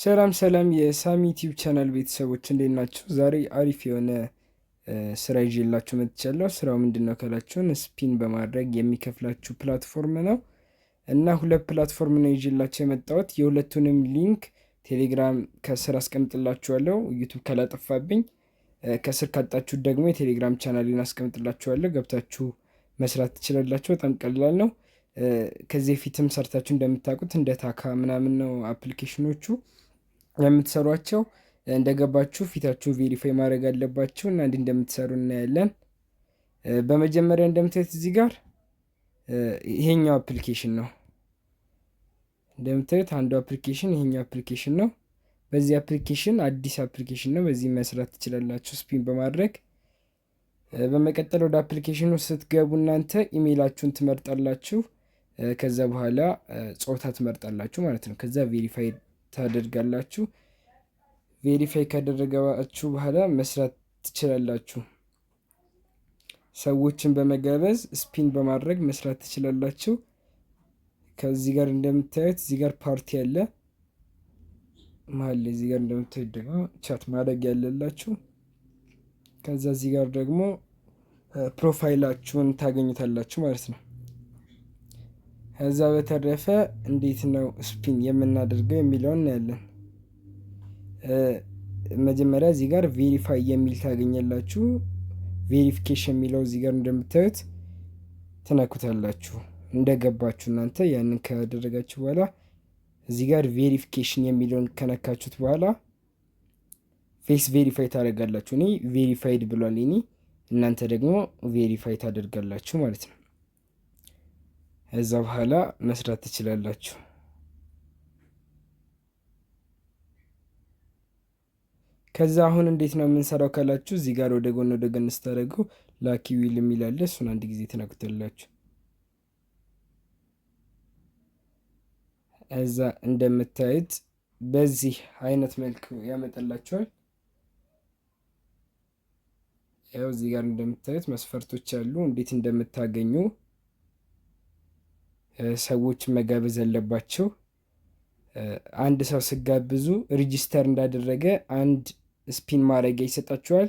ሰላም ሰላም የሳሚ ዩቲዩብ ቻናል ቤተሰቦች እንዴት ናችሁ? ዛሬ አሪፍ የሆነ ስራ ይዤላችሁ መጥቻለሁ። ስራው ምንድን ነው ካላችሁን spin በማድረግ የሚከፍላችሁ platform ነው እና ሁለት platform ነው ይዤላችሁ የመጣሁት። የሁለቱንም link ቴሌግራም ከስር አስቀምጥላችኋለሁ። ዩቱብ ካላጠፋብኝ ከስር ካጣችሁ ደግሞ የቴሌግራም ቻናልን አስቀምጥላችኋለሁ። ገብታችሁ መስራት ትችላላችሁ። በጣም ቀላል ነው። ከዚህ በፊትም ሰርታችሁ እንደምታውቁት እንደ ታካ ምናምን ነው application ኖቹ የምትሰሯቸው። እንደገባችሁ ፊታችሁ verify ማድረግ አለባችሁ እና እንዲህ እንደምትሰሩ እናያለን። በመጀመሪያ እንደምታዩት እዚህ ጋር ይሄኛው application ነው። እንደምታዩት አንዱ application ይሄኛው application ነው። በዚህ application አዲስ application ነው። በዚህ መስራት ትችላላችሁ spin በማድረግ። በመቀጠል ወደ application ኑ ስትገቡ እናንተ ኢሜይላችሁን ትመርጣላችሁ። ከዛ በኋላ ጾታ ትመርጣላችሁ ማለት ነው። ከዛ verify ታደርጋላችሁ። Verify ካደረጋችሁ በኋላ መስራት ትችላላችሁ። ሰዎችን በመጋበዝ spin በማድረግ መስራት ትችላላችሁ። ከዚህ ጋር እንደምታዩት እዚህ ጋር ፓርቲ አለ መሀል ላይ፣ እዚህ ጋር እንደምታዩት ደግሞ chat ማድረግ ያለላችሁ። ከዛ እዚህ ጋር ደግሞ profile ኣችሁን ታገኙታላችሁ ማለት ነው። ከዛ በተረፈ እንዴት ነው spin የምናደርገው የሚለውን እናያለን። መጀመሪያ እዚህ ጋር verify የሚል ታገኛላችሁ። Verification የሚለው እዚህ ጋር እንደምታዩት ትነኩታላችሁ። እንደገባችሁ እናንተ ያንን ካደረጋችሁ በኋላ እዚህ ጋር verification የሚለውን ከነካችሁት በኋላ face verify ታደርጋላችሁ። እኔ verified ብሏል እኔ፣ እናንተ ደግሞ verify ታደርጋላችሁ ማለት ነው። ከዛ በኋላ መስራት ትችላላችሁ። ከዛ አሁን እንዴት ነው የምንሰራው ካላችሁ እዚህ ጋር ወደ ጎን ወደ ጎን ስታደርጉ lucky wheel የሚል አለ። እሱን አንድ ጊዜ ትነኩታላችሁ። እዛ እንደምታዩት በዚህ አይነት መልክ ያመጣላችኋል። ያው እዚህ ጋር እንደምታዩት መስፈርቶች አሉ፣ እንዴት እንደምታገኙ ሰዎች መጋበዝ አለባቸው። አንድ ሰው ስጋብዙ register እንዳደረገ አንድ spin ማድረጊያ ይሰጣችኋል።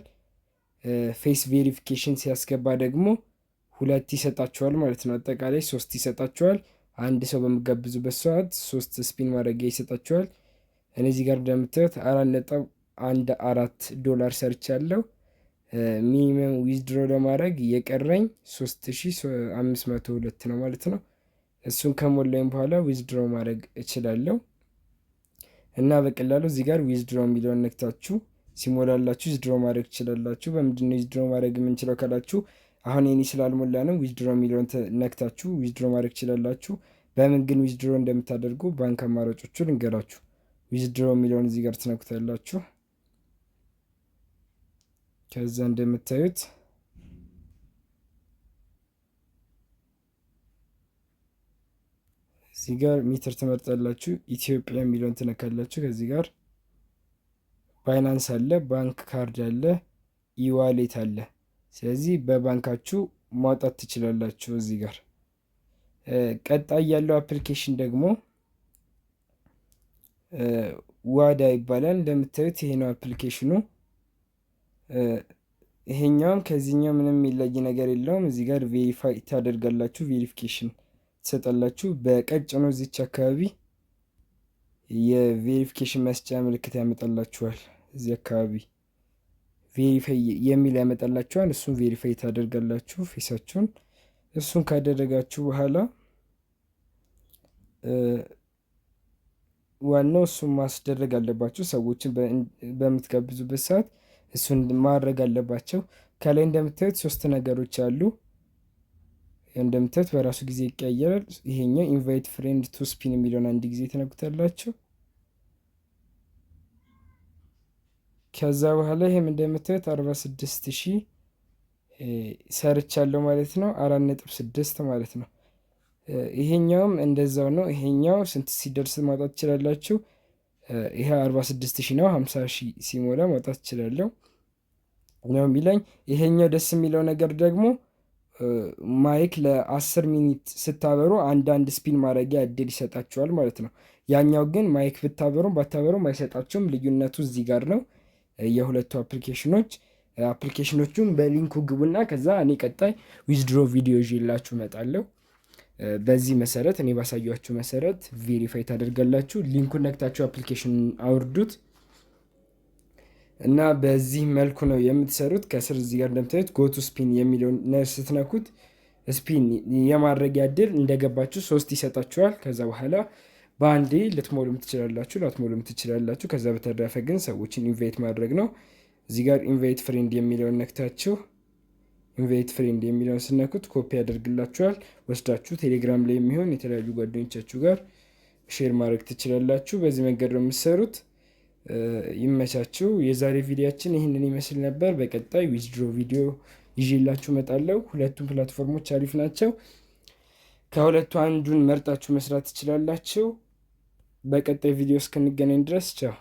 Face verification ሲያስገባ ደግሞ ሁለት ይሰጣችኋል ማለት ነው። አጠቃላይ ሶስት ይሰጣችኋል። አንድ ሰው በምጋብዙበት ሰዓት ሶስት spin ማድረጊያ ይሰጣችኋል። እኔ እዚህ ጋር እንደምታዩት 4.14 ዶላር ሰርቻለሁ። Minimum withdraw ለማድረግ የቀረኝ 3502 ነው ማለት ነው። እሱን ከሞላኝ በኋላ withdraw ማድረግ እችላለሁ። እና በቀላሉ እዚህ ጋር withdraw የሚለውን ነክታችሁ ሲሞላላችሁ withdraw ማድረግ ትችላላችሁ። በምንድን ነው withdraw ማድረግ የምንችለው ካላችሁ አሁን የኔ ስላልሞላ ነው። Withdraw የሚለውን ነክታችሁ withdraw ማድረግ ትችላላችሁ። በምን ግን withdraw እንደምታደርጉ ባንክ አማራጮቹ ልንገራችሁ። Withdraw የሚለውን እዚህ ጋር ትነኩታላችሁ። ከዛ እንደምታዩት እዚህ ጋር ሜትር ትመርጣላችሁ። ኢትዮጵያ የሚለውን ትነካላችሁ። ከዚህ ጋር ባይናንስ አለ፣ ባንክ ካርድ አለ፣ e-wallet አለ። ስለዚህ በባንካችሁ ማውጣት ትችላላችሁ። እዚህ ጋር ቀጣይ ያለው application ደግሞ ዋዳ ይባላል። እንደምታዩት ይሄ ነው application ኑ። ይሄኛውም ከዚህኛው ምንም የሚለይ ነገር የለውም። እዚህ ጋር verify ታደርጋላችሁ፣ verification ትሰጣላችሁ። በቀጭኑ እዚች አካባቢ የ verification መስጫ ምልክት ያመጣላችኋል። እዚህ አካባቢ verify የሚል ያመጣላችኋል። እሱን verify ታደርጋላችሁ face ኣችሁን። እሱን ካደረጋችሁ በኋላ ዋናው እሱን ማስደረግ አለባችሁ። ሰዎችን በምትጋብዙበት ሰዓት እሱን ማድረግ አለባቸው። ከላይ እንደምታዩት ሶስት ነገሮች አሉ። እንደምታዩት በራሱ ጊዜ ይቀየራል። ይሄኛው invite friend to spin የሚለውን አንድ ጊዜ ትነኩታላችሁ። ከዛ በኋላ ይሄም እንደምታዩት 46,000 ሰርቻለሁ ማለት ነው። 4.6 ማለት ነው። ይሄኛውም እንደዛው ነው። ይሄኛው ስንት ሲደርስ ማውጣት ትችላላችሁ? ይሄ 46,000 ነው። 50,000 ሲሞላ ማውጣት ትችላለሁ ነው የሚለኝ። ይሄኛው ደስ የሚለው ነገር ደግሞ Mic ለ10 minute ስታበሩ አንዳንድ spin ማድረጊያ እድል ይሰጣችኋል ማለት ነው። ያኛው ግን mic ብታበሩም ባታበሩም አይሰጣችሁም። ልዩነቱ እዚህ ጋር ነው የሁለቱ application ኖች። Application ኖቹን በ link ኩ ግቡና ከዛ እኔ ቀጣይ withdraw ቪዲዮ ይዤላችሁ እመጣለሁ። በዚህ መሰረት፣ እኔ ባሳየኋችሁ መሰረት verify ታደርጋላችሁ። Link ኩን ነክታችሁ application አውርዱት እና በዚህ መልኩ ነው የምትሰሩት። ከስር እዚህ ጋር እንደምታዩት go to spin የሚለውን ስትነኩት spin የማድረጊያ እድል እንደገባችሁ ሶስት ይሰጣችኋል። ከዛ በኋላ በአንዴ ልትሞሉም ትችላላችሁ፣ ላትሞሉም ትችላላችሁ። ከዛ በተረፈ ግን ሰዎችን invite ማድረግ ነው። እዚህ ጋር invite friend የሚለውን ነክታችሁ፣ invite friend የሚለውን ስትነኩት ኮፒ ያደርግላችኋል። ወስዳችሁ ቴሌግራም ላይ የሚሆን የተለያዩ ጓደኞቻችሁ ጋር share ማድረግ ትችላላችሁ። በዚህ መንገድ ነው የምትሰሩት። ይመቻችሁ። የዛሬ ቪዲዮአችን ይህንን ይመስል ነበር። በቀጣይ withdraw ቪዲዮ ይዤላችሁ እመጣለሁ። ሁለቱም platform ኦች አሪፍ ናቸው። ከሁለቱ አንዱን መርጣችሁ መስራት ትችላላችሁ። በቀጣይ ቪዲዮ እስክንገናኝ ድረስ ቻው።